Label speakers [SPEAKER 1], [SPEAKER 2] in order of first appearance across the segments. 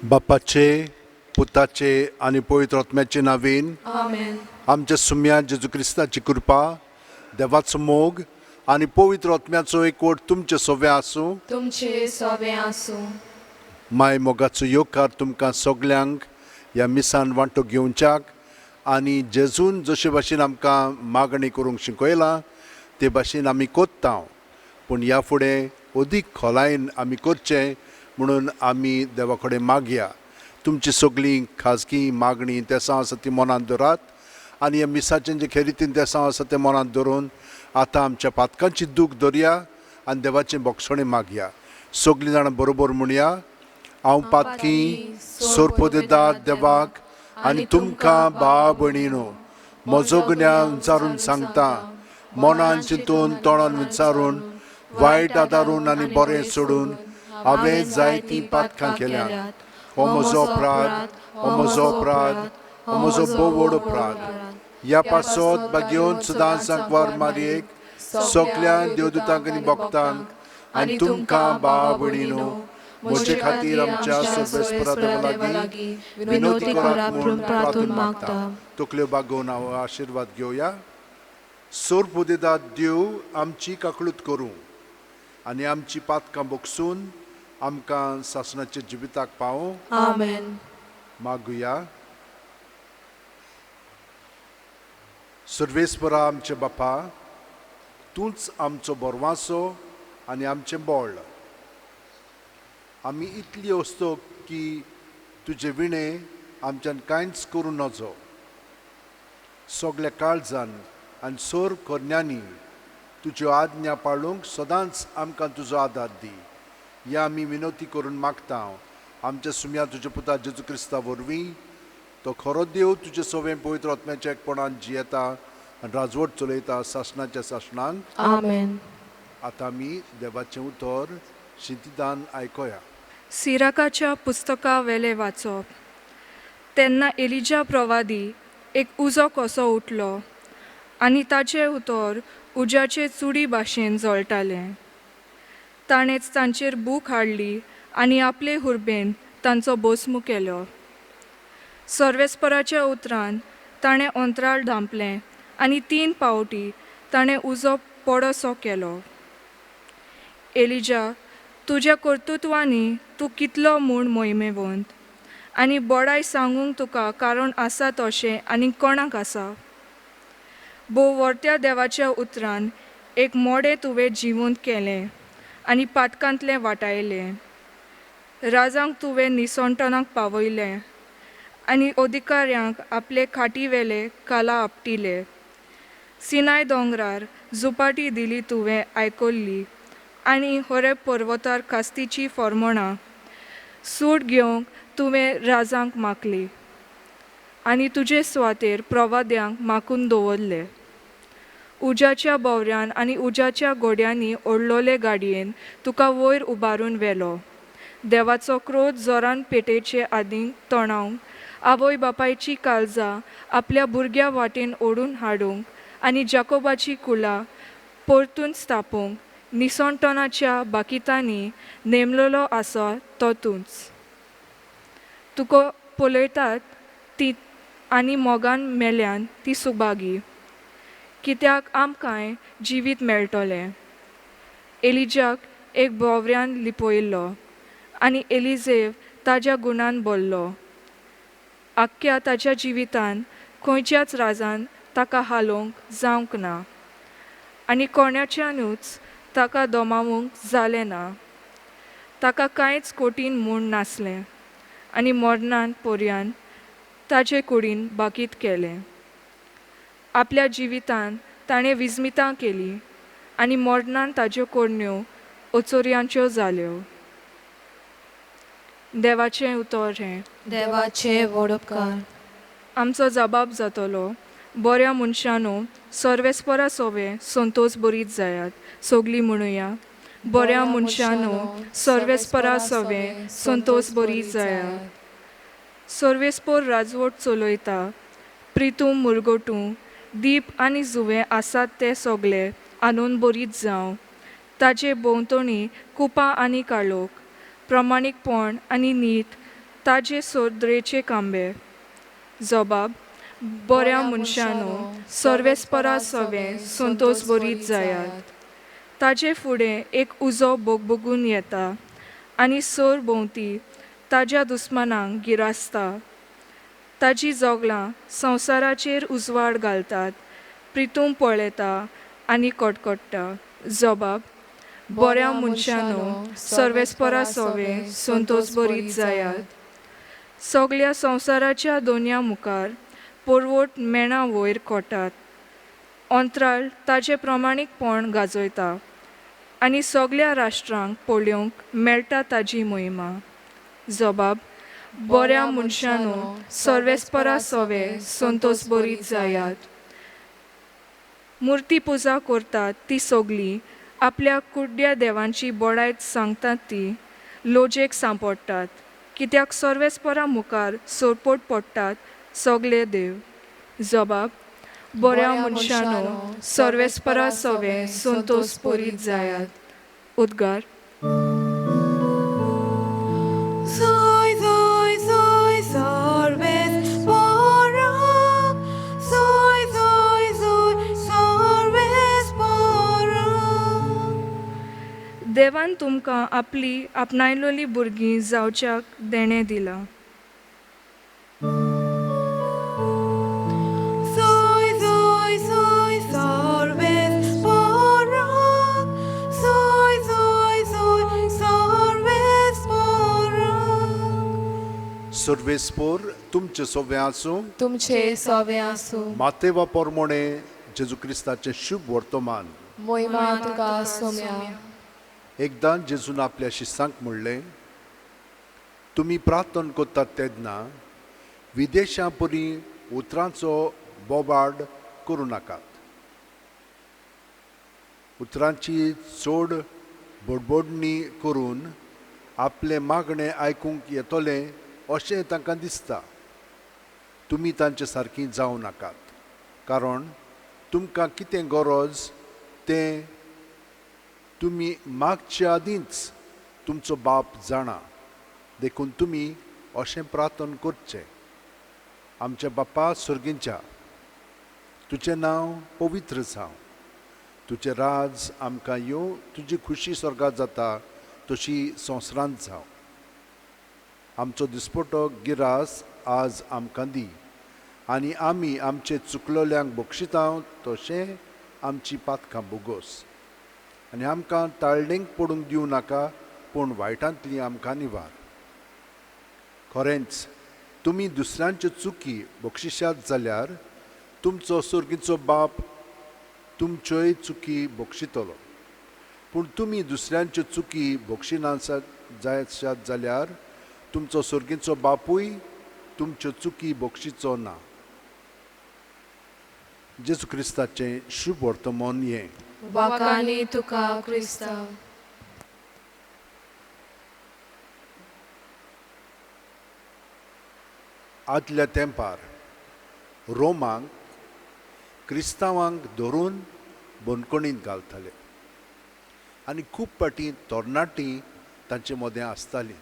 [SPEAKER 1] बापाचे, पुताचे आनी पवित्र आत्म्याचे नांवान।
[SPEAKER 2] आमेन।
[SPEAKER 1] आमच्या सुम्या जेजू क्रिस्ताची कृपा, देवाचो मोग आनी पवित्र आत्म्याचो एकवट तुमचे सोवे आसूं।
[SPEAKER 2] तुमचे सोबे आसूं।
[SPEAKER 1] माय मोगाचो येवकार तुमकां सगल्यांक ह्या मिसान वांटो घेवच्याक आनी जेजून जशे भाशेन आमकां मागणी करूंक शिकयलां ते भाशेन आमी कोत्ता, पूण ह्या फुडें अदीक खोलायेन आमी करचें म्हणून आमी देवा कडेन मागया। तुमची सगळीं खाजगी मागणी तेसां आसा ती मनांत दवरात आनी ह्या मिसाचें जें खेरीतीन तेसांव आसा तें मनांत दवरून आतां आमच्या पातकांची दूख धरया आनी देवाचें बोगसणें मागया। सगळीं जाणां बरोबर म्हणया, हांव पातकी सोरपोदेदाद देवाक आनी तुमकां भाव भयणीनो म्हजो गुन्यांव विचारून सांगता, मनान चिंतून तोंडान विचारून वायट आदारून आनी बरें सोडून हांवें जायतीं पातकां केल्यांत। हो म्हजो अपराध, हो म्हजो अपराध, हो म्हजो भोव व्हड अपराध। ह्या पासत बागेवन सदां सांकवार मारयेक सगल्या देवदूतांक आनी भक्तांक आनी तुमकां भाव भयणीनो म्हजे खातीर आमच्या सर्वेस्परा देवा लागीं विनवती करात म्हूण प्रार्थून मागता। तकल्यो बागोवन हांव आशिर्वाद घेवया। सोरपुदेदाद देव आमची काकळूत करूं आनी आमची पातकां बगसून आमकां सासणाच्या जिविताक पावूं।
[SPEAKER 2] आमेन।
[SPEAKER 1] मागुया। सर्वेस्परा आमचे बापा, तूंच आमचो बरवासो आनी आमचें बळ। आमी इतली वस्तू की तुजे विणें आमच्यान कांयच करूं नजो। सगल्या काळजान आनी सोर करण्यांनी तुज्यो आज्ञा पाळूंक सदांच आमकां तुजो आदार दी। ह्या आमी विनवती करून मागता आमच्या सुम्या तुज्या पुता जेजू क्रिस्ता वरवीं। तो खरो देव तुजे सवें पवित्र आत्म्याच्या एकपणान जियेता आनी राजवट चलयता सासणाच्या सासणांक।
[SPEAKER 2] आमेन।
[SPEAKER 1] आतां आमी देवाचें उतर शिंतिदान आयकोया।
[SPEAKER 3] सिराकाच्या पुस्तका वेलें वाचप. तेन्ना एलिजा प्रवादी एक उजो कसो उठलो आनी ताचें उतर उज्याचे चुडी भाशेन जळटालें. ताणेंच तांचेर भूक हाडली आनी आपले हुर्बेन तांचो भस्म केलो. सर्वेस्पराच्या उतरान ताणें अंत्राळ धांपलें आनी तीन पावटी ताणें उजो पडसो केलो. एलिजा, तुज्या कर्तुत्वांनी तूं कितलो म्हूण मोहिमेवंत आनी बडाय सांगूंक तुका कारण आसा तशें आनी कोणाक आसा? भोव वर्त्या देवाच्या उतरान एक मोडें तुवें जिवंत केलें आनी पातकांतलें वाटायलें. राजांक तुवें निसणटणाक पावयलें आनी अधिकाऱ्यांक आपले खाटी वेले काला आपटिले. सिनाय दोंगरार झुपाटी दिली तुवें आयकल्ली आनी होरेब पर्वतार कास्तीचीं फर्मणां. सूड घेवंक तुवें राजांक मागली आनी तुजे सुवातेर प्रवाद्यांक माकून दवरले. उज्याच्या भोंवऱ्यान आनी उज्याच्या घोड्यांनी ओडलोले गाडयेन तुका वयर उबारून व्हेलो. देवाचो क्रोध जोरान पेटेचे आदीं तणावंक, आवय बापायची काळजां आपल्या भुरग्या वाटेन ओडून हाडूंक आनी जाकोबाची कुळां परतून स्थापूंक निसणटणाच्या बाकितांनी नेमलेलो आसा तो तूंच. तुका पळयतात ती आनी मोगान मेल्यान ती सुभागी, कित्याक आमकांय जिवीत मेळटलें. एलिजाक एक भोंवऱ्यान लिपयल्लो आनी एलिजेव ताज्या गुणान भरलो. आख्ख्या ताच्या जिवितान खंयच्याच राजान ताका हालोवंक जावंक ना आनी कोणाच्यानूच ताका दमावूंक जालें ना. ताका कांयच कठीण म्हूण नासलें आनी मरणान पर्यान ताचे कुडीन बाकीत केलें. आपल्या जिवितान ताणें विस्मितां केलीं आनी मरणान ताज्यो करण्यो अचोर्यांच्यो जाल्यो. देवाचें उतर हें.
[SPEAKER 2] देवाचे व्हड उपकार.
[SPEAKER 3] आमचो जबाब जातलो. बऱ्या मनशानो, सर्वेस्परा सोवे संतोस बरीत जायात. सगलीं म्हणुया, बऱ्या मनशानो, सर्वेस्परा सोवे संतोस बरीत जायात. सर्वेस्पोर राजवट चलयता. प्रितूम मुरगटू दीप आनी जुवें आसात ते सगले आनंद बरीत जावं. ताचे भोंवतणी कुपां आनी काळोख, प्रमाणीकपण आनी नीत ताजे सोदरेचे कांबे. जबाब बऱ्या मनशानो, सर्वेस्परा सवें संतोस बरीत जायात. ताजे फुडें एक उजो बोगबोगून येता आनी सर भोंवती ताज्या दुस्मानांक गिरासता. ताजीं जोगलां संवसाराचेर उजवाड घालतात, प्रिथूम पळेता आनी कडकडटा. जबाब बऱ्या मनशानो, सर्वेस्परा सवें संतोस बरीत जायात. सगल्या संवसाराच्या दोनया मुखार पोरवोट मेणा वयर कोटात. अंत्राळ ताजें प्रमाणीकपण गाजयता आनी सगल्या राष्ट्रांक पळोवंक मेळटा ताजी मोहिमा. जबाब बऱ्या मनशानो, सर्वेस्परा सवे संतोस बरीत जायात. मुर्ती पुजा करतात ती सगलीं आपल्या कुड्ड्या देवांची बडायत सांगतात ती लोजेक सांपडटात, कित्याक सर्वेस्परा मुखार सरपट पडटात सगले देव. जबाब बऱ्या मनशानो, सर्वेस्परा सवे संतोस परीत जायात. उद्गार.
[SPEAKER 2] Zoy, zoy, zoy, sarvespora. Zoy, zoy, zoy, sarvespora.
[SPEAKER 3] देवान तुमकां आपली आपणायलोली भुरगीं जावच्याक देणें दिलां.
[SPEAKER 2] Zoy, zoy, zoy, sarvespora. Zoy, zoy, zoy, sarvespora.
[SPEAKER 1] सर्वेस्पोर तुमचें सोवें आसूं.
[SPEAKER 2] तुमचे सवे आसूं.
[SPEAKER 1] मातेवा पोरमोणे जेजू क्रिस्ताचें शुभ वर्तमान.
[SPEAKER 2] मोहिमा तुका सोम्या.
[SPEAKER 1] एकदां जेजून आपल्या शिसांक म्हणलें, तुमी प्रार्थना करतात तेन्ना विदेशां परी उतरांचो बोबाड करूं नाकात. उतरांची चड बडबडणी करून आपलें मागणें आयकूंक येतलें अशें तांकां दिसता. तुमी तांचे सारकीं जावं नाकात, कारण तुमकां कितें गरज तें तुमी मागचे आदींच तुमचो बाप जाणा. देखून तुमी अशें प्रार्थना करचें: आमच्या बापा सर्गींच्या, तुजें नांव पवित्र जावं, तुजें राज आमकां येवं, तुजी खुशी स्वर्गात जाता तशी संवसारांत जावं. आमचो दिसपटो गिरास आज आमकां दी, आनी आमी आमचे चुकलोल्यांक बक्षिता तशें आमची पातकां बोगोस, आनी आमकां ताळणेक पडूंक दिवं नाका, पूण वायटांतली आमकां निवार. खरेंच तुमी दुसऱ्यांच्यो चुकी बक्षिशात जाल्यार तुमचो सर्गीचो बाप तुमच्योय चुकी बक्षितलो. पूण तुमी दुसऱ्यांच्यो चुकी बक्षिनासात जायशात जाल्यार तुमचो सर्गीचो बापूय तुमच्यो चुकी बक्षिचो ना. जेजू क्रिस्ताचें शुभ वर्तमान हें.
[SPEAKER 2] वाकानी तुका क्रिस्ता.
[SPEAKER 1] आदल्या तेंपार रोमांक क्रिस्तांवांक धरून बंदखणींत घालताले आनी खूब फावटी तरणाटीं तांचे मदें आसतालीं.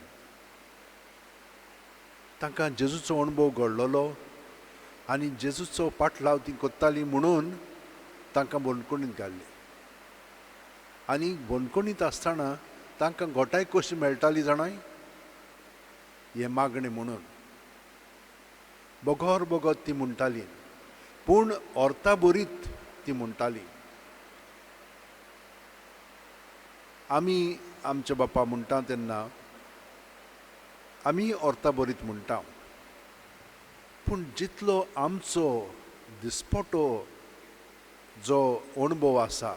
[SPEAKER 1] तांकां जेजूचो अणभव घडलेलो आनी जेजूचो पाटलाव तीं करतालीं म्हणून तांकां बंदखणींत घाल्लीं. आनी बंदखणींत आसतना तांकां घोटाय कशी मेळटाली जाणाय, हें मागणें म्हणून बगर बगर ती म्हणटाली, पूण अर्था बरीत ती म्हणटाली. आमी आमच्या बापा म्हणटा तेन्ना आमी अर्था बरीत म्हणटा, पूण जितलो आमचो दिसपटो जो अणभव आसा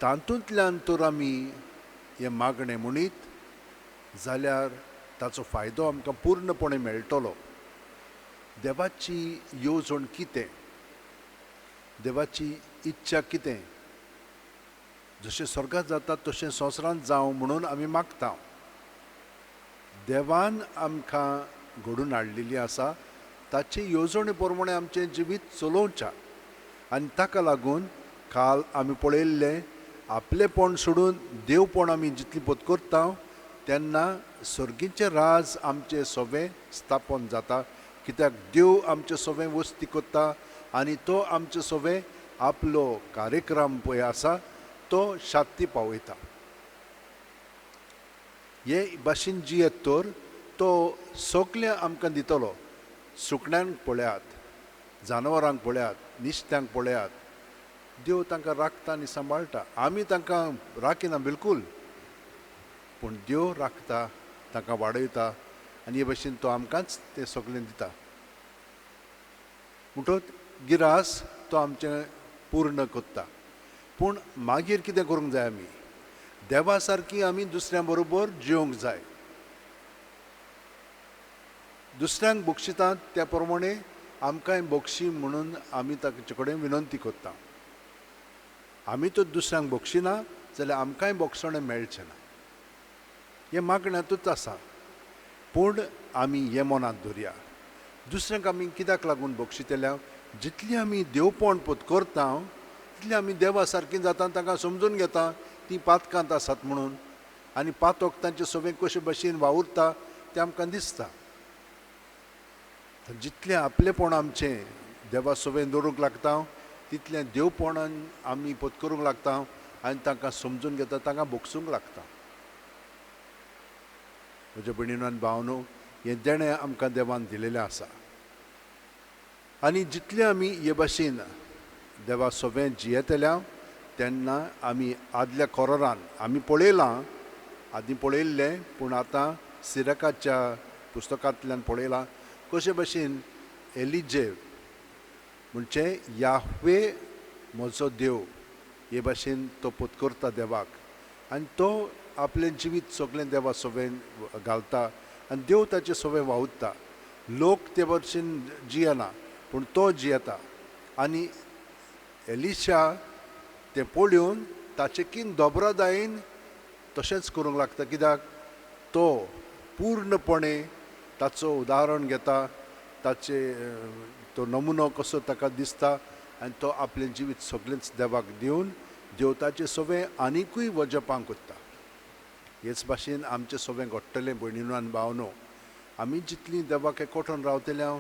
[SPEAKER 1] तातूंतल्यान तर आमी हें मागणें म्हणीत जाल्यार ताचो फायदो आमकां पूर्णपणे मेळटलो. देवाची येवजण कितें, देवाची इच्छा कितें, जशें स्वर्गांत जाता तशें संवसारांत जावं म्हणून आमी मागता. देवान आमकां घडून हाडलेली आसा ताचे येवजणे प्रमाणे आमचें जिवीत चलोवचें. आनी ताका लागून काल आमी पळयल्लें आपलेपण सोडून देवपण आमी जितली पत करता तेन्ना सर्गीचें राज आमचें सोवें स्थापन जाता, कित्याक देव आमचें सोवें वस्ती करता आनी तो आमचें सोवें आपलो कार्यक्रम पळय आसा तो शांती पावयता. हे भाशेन जियेत तर तो सगळें आमकां दितलो. सुकण्यांक पळयात, जानवरांक पळयात, निस्त्यांक पळयात, देव तांकां राखता आनी सांबाळटा. आमी तांकां राखिना बिलकूल, पूण देव राखता, तांकां वाडयता आनी हे भाशेन तो आमकांच तें सगळें दिता. म्हणटकच गिरास तो आमचें पूर्ण करता. पूण मागीर कितें करूंक जाय, आमी देवा सारकी आमी दुसऱ्यां बरोबर जिवंक जाय. दुसऱ्यांक बक्षितात त्या प्रमाणे आमकांय बक्षी म्हणून आमी ताचे कडेन विनंती करता. आमी तर दुसऱ्यांक बक्षिना जाल्यार आमकांय बक्षणें मेळचें ना, हें मागण्यांतूच आसा. पूण आमी हें मनांत दवरया, दुसऱ्यांक आमी कित्याक लागून बक्षितल्या, जितली आमी देवपण पोत करता तितली आमी देवा सारकी जाता, तांकां समजून घेता ती पातकांत आसात म्हणून, आनी पातक तांचे सगळें कशे भशेन वावुरता तें आमकां दिसता. जितलें आपलेपण आमचें देवा सवें दवरूंक लागता तितलें देवपणान आमी पोत करूंक लागता आनी तांकां समजून घेता, तांकां भोगसूंक लागता. म्हज्या भयणीनो आनी भावनो, हें देणें आमकां देवान दिलेलें आसा आनी जितलें आमी हे भाशेन देवा सवें जियेतल्या तेन्ना आमी आदल्या कोरोरान आमी पळयलां, आदीं पळयल्लें, पूण आतां सिरकाच्या पुस्तकांतल्यान पळयलां कशे भाशेन एलिजेव म्हणजे याहवे म्हजो देव हे भाशेन तो पोत करता देवाक आनी तो आपलें जिवीत सगळें देवा सवें घालता आनी देव ताचे सवें वावुरता. लोक ते भशेन जियेना पूण तो जियेता आनी एलिशा तें पळोवन ताचे कीन दोबरादायेन तशेंच करूंक लागता, कित्याक तो पूर्णपणे ताचो उदाहरण घेता, ताचे तो नमुनो कसो ताका दिसता आनी तो आपलें जिवीत सगळेंच देवाक दिवन देव ताचें सगळें आनिकूय वजपांक करता. हेच भाशेन आमचें सगळें घडटलें भयणीनो आनी भावनो, आमी जितलीं देवाक एकवटून रावतले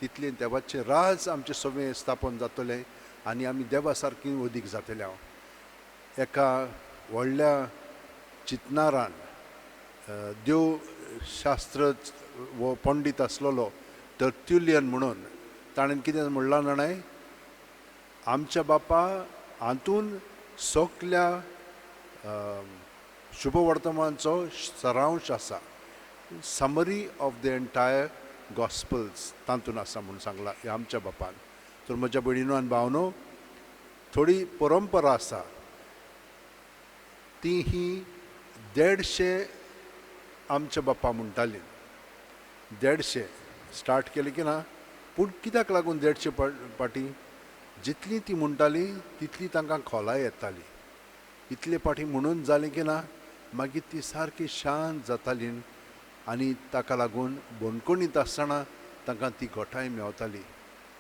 [SPEAKER 1] तितलीं देवाचें राज आमचें सगळें स्थापन जातलें आनी आमी देवा सारकी अदीक जातले. एका व्हडल्या चिंतनारान देवशास्त्र वो पंडीत आसलेलो टर्ट्युलियन म्हणून ताणें कितें म्हणलां जाणाय, आमच्या बापा हातून सगल्या शुभवर्तमानाचो सरांश आसा, summary of the entire gospels तातूंत आसा म्हूण सांगलां ह्या आमच्या बापान. तर म्हज्या भयणीनो आनी भावनो, थोडी परंपरा आसा ती ही 150 आमच्या बाप्पा म्हणटाली, 150 स्टार्ट केली की ना, पूण कित्याक लागून 150 पाटी, जितली ती म्हणटाली तितली तांकां खोलाय येताली. इतले पाटी म्हणून जालें की ना मागीर ती सारकी शांत जाताली आनी ताका लागून बंदखणींत आसतना तांकां ती घटाय मेवताली.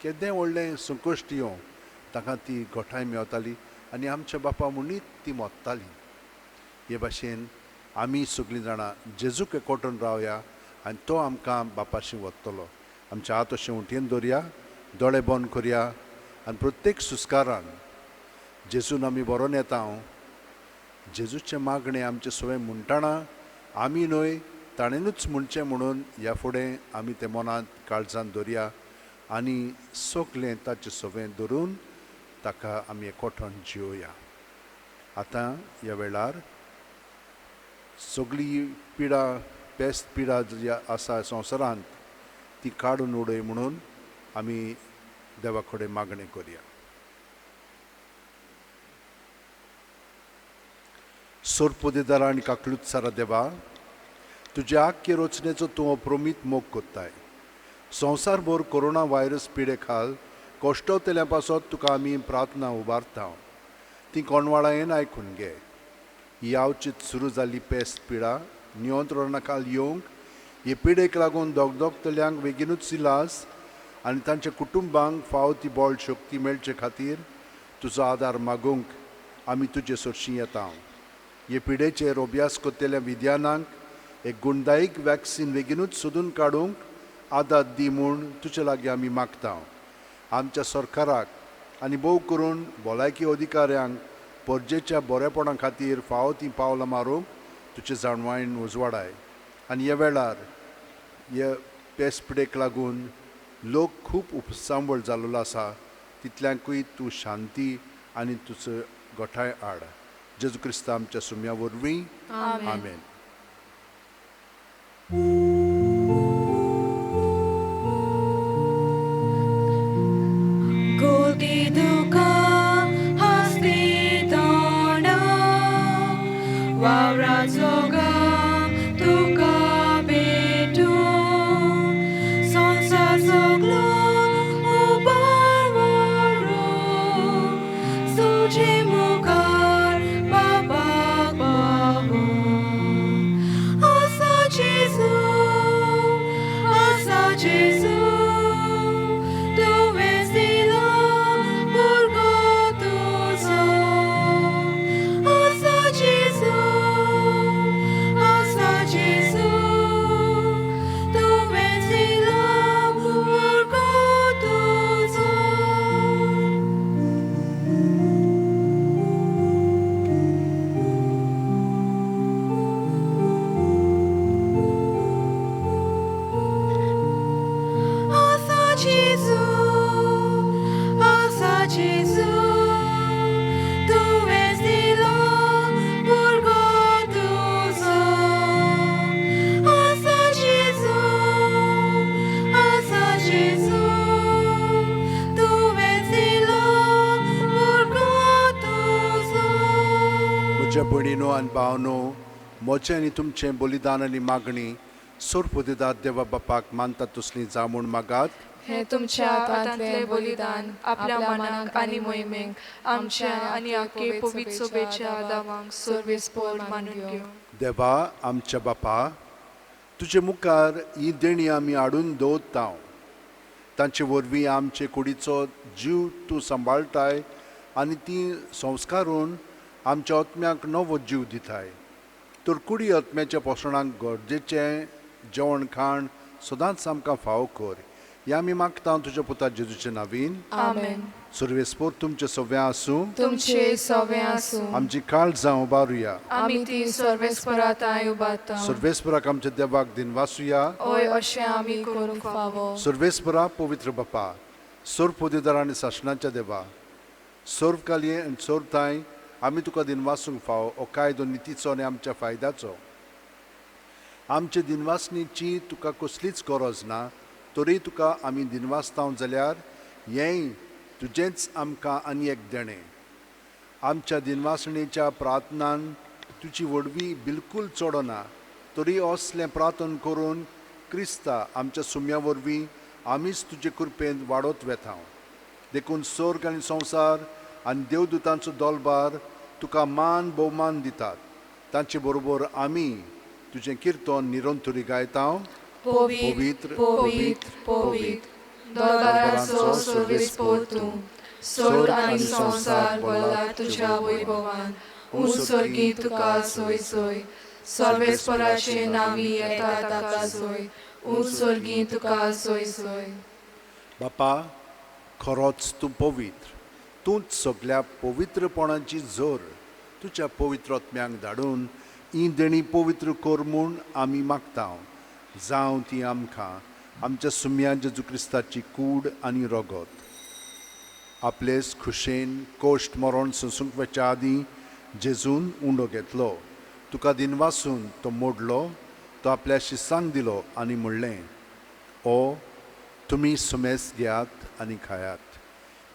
[SPEAKER 1] केदें व्हडलें संकश्ट येवं तांकां ती घटाय मेवताली आनी आमच्या बापा म्हणीत ती मोत्ताली. हे भाशेन आमी सगळीं जाणां जेजूक एकवटून रावया आनी तो आमकां बापाशी वतलो. आमच्या हात अशें उठयेन दवरया, दोळे बंद करया आनी प्रत्येक सुस्कारान जेजून आमी बरोवन येता. जेजूचें मागणें आमचें सगळें म्हणटना आमी न्हय ताणेनूच म्हणचें म्हणून ह्या फुडें आमी तें मनांत काळजांत दवरया आनी सगळें ताचें सगळें धरून ताका आमी एकवटून जियोया. आतां ह्या वेळार सगळी पिडा, पेस्त पिडा जी आसा संवसारांत ती काडून उडय म्हणून आमी देवा कडेन मागणें करया. सोरपोदेदारा आनी काकलूत सारा देवा, तुज्या आख्खे रचनेचो तूं अप्रमीत मोग कोत्ताय. संवसारभर कोरोना व्हायरस पिडे खाल कश्टवतल्या पासत तुका आमी प्रार्थना उबारता, ती कोणवाळायेन आयकून घे. ही आवचीत सुरू जाल्ली पेस्त पिडा नियंत्रणा खाल येवंक हे पिडेक लागून दगदगतल्यांक बेगीनूच इलाज आनी तांच्या कुटुंबांक फावो ती बळ शक्ती मेळचे खातीर तुजो आदार मागूंक आमी तुजे सरशीं येता. हे पिडेचेर अभ्यास करतल्या विद्यानांक एक गुणदायक वॅक्सीन बेगीनूच सोदून काडूंक आदार दी म्हूण तुजे लागीं आमी मागता. आमच्या सरकाराक आनी भोव करून भलायकी अधिकाऱ्यांक परजेच्या बरेपणा खातीर फावो तीं पावलां मारूंक तुजे जाणवायन उजवाडाय. आनी ह्या वेळार हे पेसपिडेक लागून लोक खूब उपसांबळ जाल्लो आसा तितल्यांकूय तूं शांती आनी तुजो गोठाय हाड. जेजू क्रिस्ता आमच्या सुम्या वरवीं आमेन. भयणीनो आनी भावनो, म्हजें आनी तुमचें बलिदान आनी मागणी सोरपुदेदार देवा बापाक मानता तसली जावं म्हूण मागात.
[SPEAKER 2] हें तुमच्या हातांतलें बलिदान आपल्या मनाक आनी मोहिमेक आमच्या आनी आखे पवित्र सोबेच्या दावांक सर्वेस्पोर मानून घेवं.
[SPEAKER 1] देवा आमच्या बापा, तुजे मुखार ही देणी आमी हाडून दवरता. तांचे वरवीं आमचे कुडीचो जीव तूं सांबाळटाय आनी ती संस्कारून आमच्या आत्म्याक नवो जीव दिताय. तर कुडी आत्म्याच्या पोशणाक गरजेचें जेवण खाण सदांच आमकां फावो कर. हें आमी मागता तुज्या पुता जेजूचे नावीन.
[SPEAKER 2] आमेन.
[SPEAKER 1] सर्वेस्पोर तुमचें सव्वें आसूं.
[SPEAKER 2] तुमचें सव्वें आसूं.
[SPEAKER 1] आमची काळजां उबारुया.
[SPEAKER 2] आमी ती सर्वेस्परा तांय उबारता.
[SPEAKER 1] सर्वेस्पराक आमच्या देवाक दिनवासुया.
[SPEAKER 2] हय, अशें आमी करूंक फावो.
[SPEAKER 1] सर्वेस्परा पवित्र बापा, सर्व पदवीधर आनी सासणाच्या देवा, सर्व कालये आनी सर्व तांय आमी तुका दिनवासूंक फावो. हो कायदो नितीचो आनी आमच्या फायद्याचो. आमचे दिनवासणीची तुका कसलीच गरज ना, तरी तुका आमी दिनवासता जाल्यार हेंय तुजेंच आमकां आनी एक देणें. आमच्या दिनवासणेच्या प्रार्थनान तुजी व्हडवी बिलकूल चडना, तरी असलें प्रार्थन करून क्रिस्ता आमच्या सुम्या वरवीं आमीच तुजे कृपेन वाडत वेता. देखून स्वर्ग आनी संवसार आनी देवदूतांचो दोलबार तुका मान भोवमान दितात. तांचे बरोबर आमी तुजें कीर्तन निरंतरी गायता.
[SPEAKER 2] पवित्र पवित्र पवित्र दोलबाराचो सर्वेस्पोर तूं, स्वर्ग आनी संवसार भरला तुज्या वैभवान. ऊंच स्वर्गी तुका सोय सोय, सर्वेस्पराचे नांवी येता ताका सोय. ऊंच स्वर्गी तुका सोय सोय.
[SPEAKER 1] बापा, खरोच तूं पवित्र, तूंच सगल्या पवित्रपणाची जोर. तुज्या पवित्र आत्म्यांक धाडून ही देणी पवित्र कर म्हूण आमी मागता. जावं ती आमकां आमच्या सुम्या जेजू क्रिस्ताची कूड आनी रगत. आपलेच खुशेन कोश्ट मरण सोंसूंक वचच्या आदीं जेजून उंडो घेतलो, तुका दिनवासून तो मोडलो, तो आपल्या शिसांक दिलो आनी म्हणलें, ओ तुमी सुमेस घेयात आनी खायात.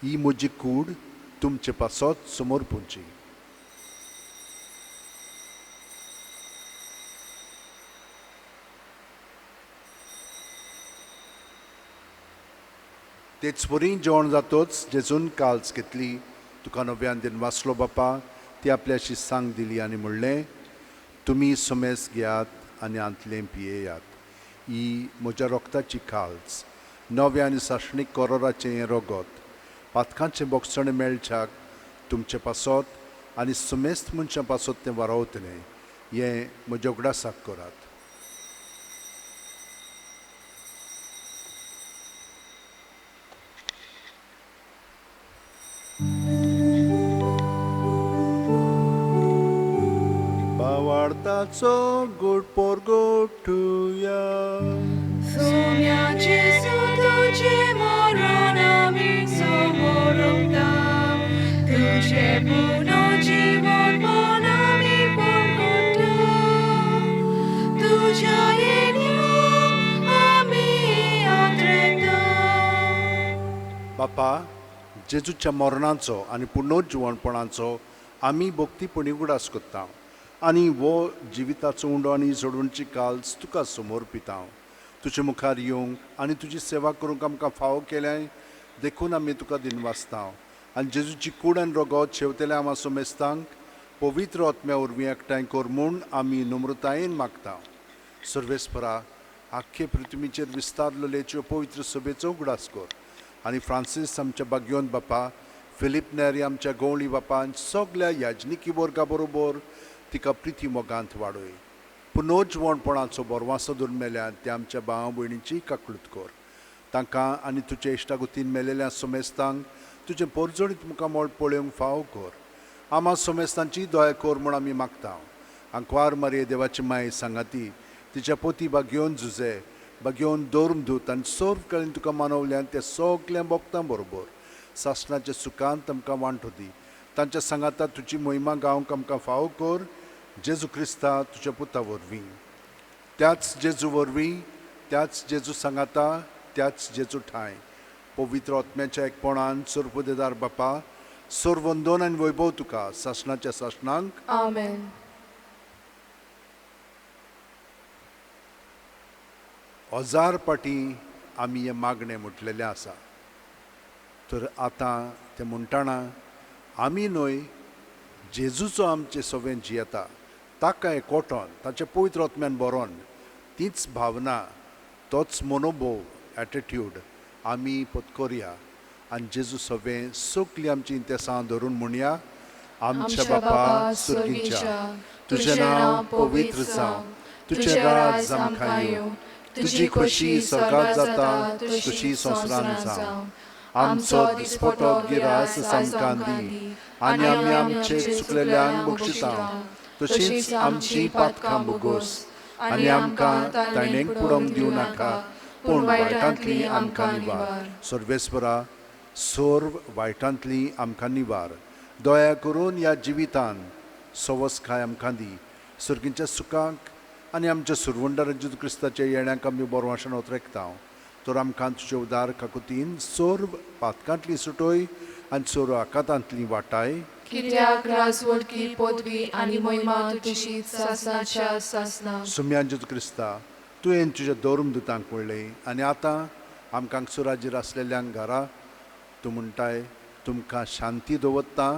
[SPEAKER 1] ही म्हजी कूड तुमचे पासत समर्पूची. तेच वरी जेवण जातोच जेजून काल्स घेतली, तुका नव्यान दिनवासलो बापा, ती आपल्या शिसांक दिली आनी म्हणलें, तुमी सुमेस घेयात आनी आंतलें पियेयात. ही म्हज्या रोगताची काल्स, नव्या आनी सासणीक कोरोराचें हें रगत, पातकांचें बोगसणें मेळच्याक तुमचे पासत आनी सुमेस्त मनशां पासत तें वारोवतलें. हें म्हज्या उगडासाक करात. भावार्थाचो गोड पोरगोटुया.
[SPEAKER 2] सोम्या जेजू तुजें मरण आमी समोरता, तुजें पुनर्जीवनपण आमी परगटा, तुज्या येण्या आमी आत्रेता.
[SPEAKER 1] बापा, जेजूच्या मरणाचो आनी पुनर्जिवणपणाचो आमी भक्तीपणी उगडास करता आनी हो जिविताचो उंडो आनी सोडवणची काल्स तुका समर्पिता. तुजे मुखार येवंक आनी तुजी सेवा करूंक आमकां फावो केल्याय देखून आमी तुका दिनवासता आनी जेजूची कूड आनी रगत शेवतेल्या आमा सोमेस्तांक पवित्र आत्म्या वरवीं एकठांय कर म्हूण आमी नम्रतायेन मागता. सर्वेस्परा, आख्खे पृथ्वीचेर विस्तारलेलेच्यो पवित्र सभेचो उगडास कर आनी फ्रांसीस आमच्या बाग्योन बापा, फिलीप नेरी आमच्या गवळी बापान सगल्या याजनिकी वर्गा बरोबर तिका प्रिती मोगांत वाडय. पुनर्जिवणपणाचो बरवासो धरून मेल्या त्या आमच्या भाव भयणीची काकळूत कर. तांकां आनी तुजे इश्टागुतीन मेलेल्या सोमेस्तांक तुजें पोरजोळीत मुखामळ पळोवंक फावो कर. आमा सोमेस्तांची दया कर म्हूण आमी मागता. आंकवार मारये देवाची माय सांगाती तिच्या पोती बागयोन जुजे बागयोन धर्मदूत आनी सर्व कडेन तुका मानवल्यान त्या सगल्या भक्तां बरोबर सासणाच्या सुखांत आमकां वांटो दी. तांच्या सांगाता तुजी मोहिमा गावंक आमकां फावो कर. जेजू क्रिस्ता तुज्या पुता वरवीं, त्याच जेजू वरवीं, त्याच जेजू सांगाता, त्याच जेजू ठांय पवित्र आत्म्याच्या एकपणान सर्वदेदार बापा, सर्वंदोन आनी वैभव तुका सासणाच्या सासणांक.
[SPEAKER 2] आमेन.
[SPEAKER 1] हजार पाटी आमी हें मागणें म्हटलेलें आसा. तर आतां तें म्हणटाना आमी न्हय जेजूचो आमचे सवें जियेता ताका एकवटोन ताच्या पवित्र आत्म्यान बरोवन तीच भावना, तोच मनोभोव, एटिट्यूड आमी पत्करया आनी जेजू सवें सगलीं आमची इंतेसां धरून म्हणया. आमच्या बापा सुर्गीच्या, तुजें नांव पवित्र जावं, तुजें राज आमकां येवं, तुजी खोशी स्वर्गात जाता तशी संवसारांत जावं. आमचो दिसपटो गिरास आमकां दी आनी आमी आमचे चुकलेल्यांक बक्षिता तशींच आमची पातकां भोगोस आनी आमकां ताणेंक पुडोवंक दिवं नाका पूण वायटांतली आमकां निवार. सर्वेस्परा, सर्व वायटांतली आमकां निवार. दया करून ह्या जिवितान सवसकाय आमकां दी. सर्गींच्या सुखांक आनी आमच्या सुरवंडार जेजू क्रिस्ताच्या येण्याक आमी बरवाशन ओतरेकता. तर आमकां तुजे उदार काकुतीन सर्व पातकांतली सुटोय आनी सर्व आकातांतली वाटाय.
[SPEAKER 2] कित्याक राजवटकी पदवी आनी महिमा तुजी सासणाच्या सासणाक.
[SPEAKER 1] सुम्यान जेजू क्रिस्ता, तुवें तुज्या धर्मदुतांक म्हणलें आनी आतां आमकां सुराजेर आसलेल्यांक घरा तूं म्हणटाय, तुमकां शांती दवरता,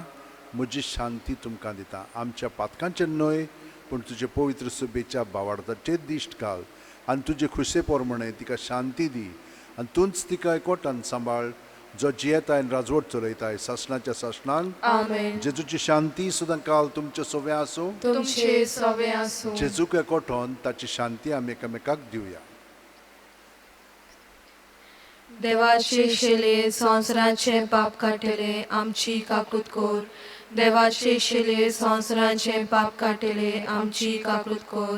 [SPEAKER 1] म्हजी शांती तुमकां दिता. आमच्या पातकांचेर न्हय पूण तुजे पवित्र सभेच्या भावार्थाचेर दिश्ट घाल आनी तुजे खुशे प्रमाणे तिका शांती दी आनी तूंच तिका एकवटान सांबाळ, जो जियेताय आनी राजवट चलयताय सासणाच्या सासणांक.
[SPEAKER 2] आमेन.
[SPEAKER 1] जेजूची शांती सुद्दां काल तुमचे सवें आसूं.
[SPEAKER 2] तुमचे सवें आसूं.
[SPEAKER 1] जेजूक एकवटोन ताची शांती आमी एकामेकाक दिवया.
[SPEAKER 2] देवाचे शेले संवसाराचे पाप काडटले आमची काकूत कर. देवाचे शेले संवसाराचे पाप काडटले आमची काकूत कर.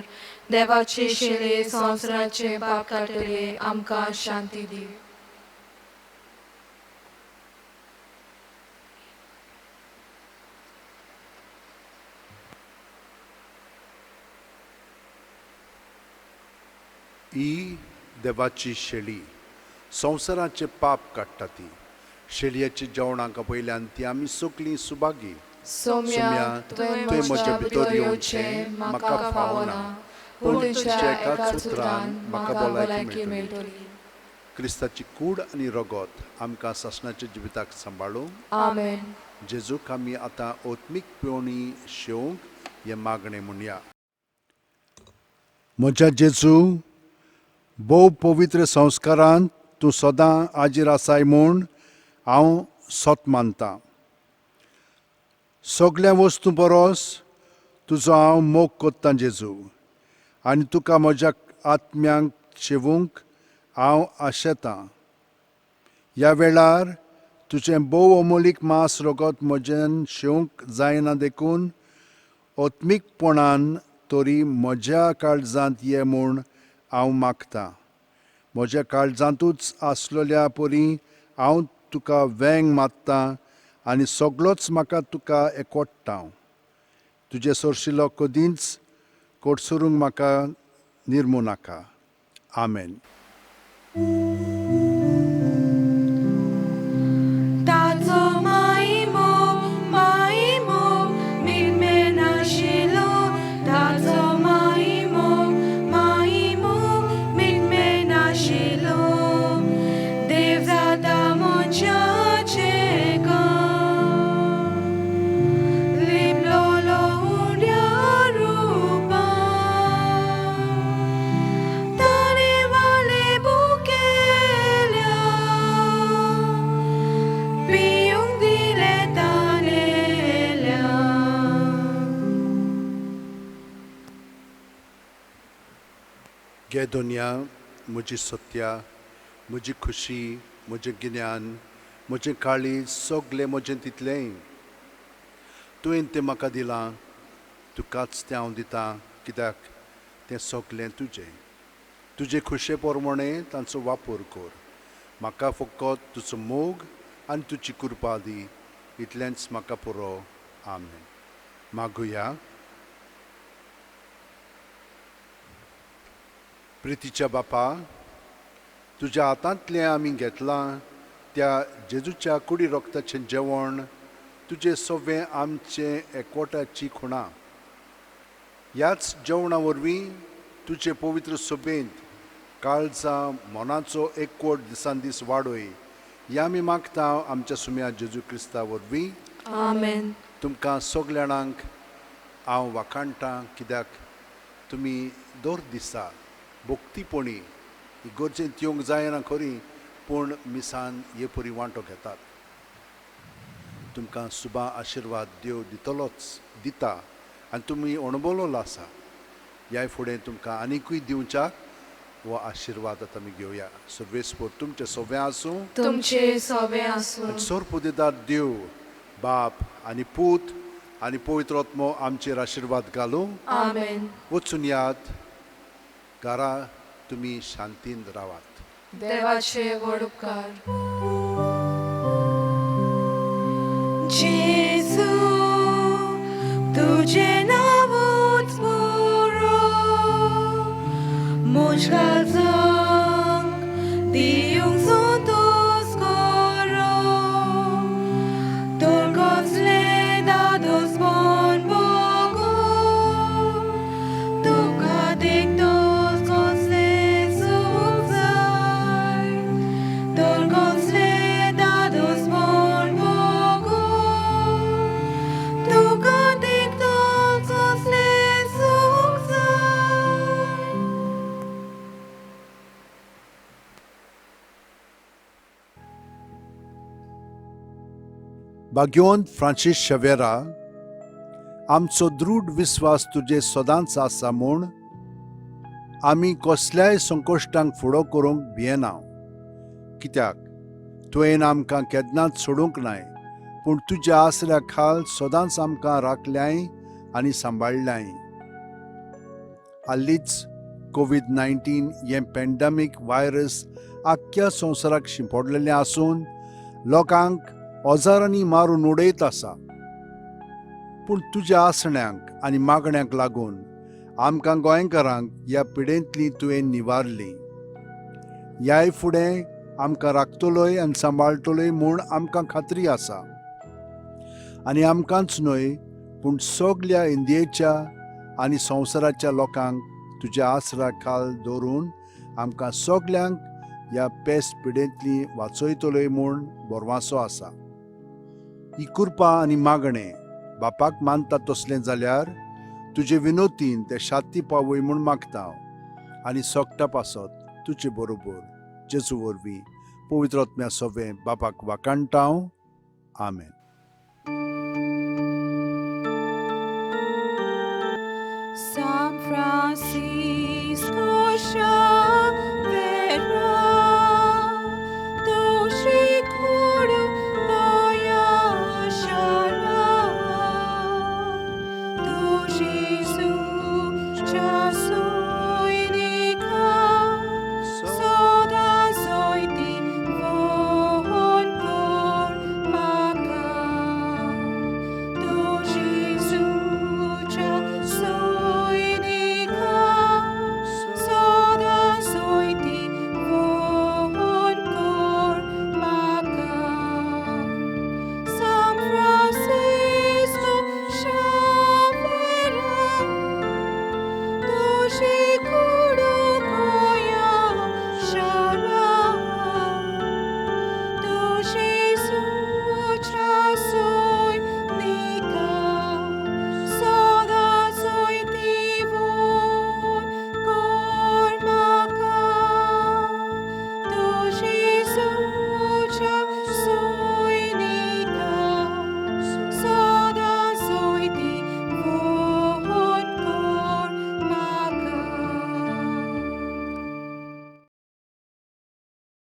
[SPEAKER 2] देवाचे शेले संवसाराचे पाप काडटले आमकां शांती दी.
[SPEAKER 1] ही देवाची शेळी संवसाराचे पाप काडटा. ती शेळयेच्या जेवणाक पयल्यान ती आमी सगलीं सुभागी.
[SPEAKER 2] सोम्या, तुवें म्हज्या भितर येवचें म्हाका फावना, पूण तुज्या एकाच उतरान म्हाका भलायकी मेळटली.
[SPEAKER 1] क्रिस्ताची कूड आनी रगत आमकां सासणाच्या जिविताक सांबाळूं.
[SPEAKER 2] आमेन.
[SPEAKER 1] जेजूक आमी आतां ओत्मीक पिवणी शेवंक हें मागणें म्हणया. म्हज्या जेजू, भोव पवित्र संस्कारांत तूं सदां हाजीर आसाय म्हूण हांव सत मानतां. सगल्या वस्तूं परस तुजो हांव मोग कोत्तां जेजू, आनी तुका म्हज्या आत्म्यांक शेवूंक हांव आशेतां. ह्या वेळार तुजें भोव अमोलीक मांस रगत म्हजेन शेवंक जायना देखून आत्मीकपणान तरी म्हज्या काळजांत ये म्हूण हांव मागतां. म्हज्या काळजांतूच आसलेल्या परी हांव तुका वेंग मारतां आनी सगळोच म्हाका तुका एकवटता. तुजे सरशिलो कदींच कोटसरूंक म्हाका निर्मू नाका. आमेन.
[SPEAKER 2] ताचो मायमो मायमो मिटमेनाशिल्लो, ताचो मायमो मायमो मिटमेनाशिल्लो, देव जाता मनशाचें काम, लिपलोलो उंड्या रुपान, ताणें वाले बुकेल्या, पिवंक दिलें ताणेल्या.
[SPEAKER 1] गे दुनिया, म्हजी सत्या, म्हजी खुशी, म्हजें गिन्यान, म्हजें काळीज, सगलें म्हजें तितलेंय तुवें तें म्हाका दिलां, तुकाच तें हांव दितां, कित्याक तें सगलें तुजें. तुजे खुशे प्रमाणें तांचो वापर कर. म्हाका फकत तुजो मोग आनी तुजी कृपा दी, इतलेंच म्हाका पुरो. आमेन. मागुया. प्रितीच्या बापा, तुज्या हातांतलें आमी घेतलां त्या जेजूच्या कुडी रक्ताचें जेवण तुजें सगळें आमचें एकवटाची खुणा. ह्याच जेवणा वरवीं तुजे पवित्र सभेंत काळजा मनाचो एकवट दिसान दीस वाडय, ह्या आमी मागता आमच्या सुम्या जेजू क्रिस्ता वरवीं.
[SPEAKER 2] आमेन.
[SPEAKER 1] तुमकां सगल्या जाणांक हांव वाखाणटां, कित्याक तुमी दर दिसा भक्तीपणी इगर्जेंत येवंक जायना खरी, पूण मिसान हे परी वांटो घेतात. तुमकां सुबा आशिर्वाद देव दितलोच दिता आनी तुमी अणभवलो आसा. ह्या फुडें तुमकां आनिकूय दिवच्याक हो आशिर्वाद आतां आमी घेवया. सर्वेस्पोर तुमचें सगळें आसूं,
[SPEAKER 2] तुमचे सोबें आसूं.
[SPEAKER 1] आनी सर्वपुदेदार देव बाप आनी पूत आनी पवित्र आत्मो आमचेर आशिर्वाद घालूं.
[SPEAKER 2] आमेन.
[SPEAKER 1] वचून यात घरा, तुमी शांतीन रावात.
[SPEAKER 2] देवाचे व्हड उपकार. जेजू तुजें नांवूच पुरो, म्हज्या काळजाक दिवंक संतोस करो, तर कसलें दादोसपण भोगो, तुका देखतोच कसलें सूख जाय, तर कसलें दादोसपण भोगो, तुका देखतोच कसलें सूख जाय.
[SPEAKER 1] भाग्यवंत फ्रांसीस शेवेरा, आमचो दृढ विस्वास तुजे सदांच आसा म्हूण आमी कसल्याय संकश्टांक फुडो करूंक भियेना, कित्याक तुवें आमकां केन्नाच सोडूंक नाय, पूण तुज्या आसऱ्या खाल सदांच आमकां राखल्याय आनी सांबाळ्ळ्याय. हालींच कोवीड-19 हें पॅन्डेमीक व्हायरस आख्ख्या संवसाराक शिंपडलेलें आसून लोकांक हजारांनी मारून उडयत आसा. पूण तुज्या आसण्यांक आनी मागण्यांक लागून आमकां गोंयकारांक ह्या पिडेंतली तुवें निवारली. ह्याय फुडें आमकां राखतलोय आनी सांबाळटलोय म्हूण आमकां खात्री आसा. आनी आमकांच न्हय पूण सगल्या इंडियेच्या आनी संवसाराच्या लोकांक तुज्या आसरा खाल दवरून आमकां सगल्यांक ह्या पेस पिडेंतली वाचयतलोय म्हूण भरवासो आसा. ही कृपा आनी मागणें बापाक मानता तसलें जाल्यार तुजे विनोतीन ते शांती पावय म्हूण मागता आनी सोगटा पासत तुजे बरोबर जेजू वरवीं पवित्र आत्म्या सोवें बापाक वाखाणटा. आमेन.
[SPEAKER 2] San Francisco Xavier, tu shikuru boya shara, tu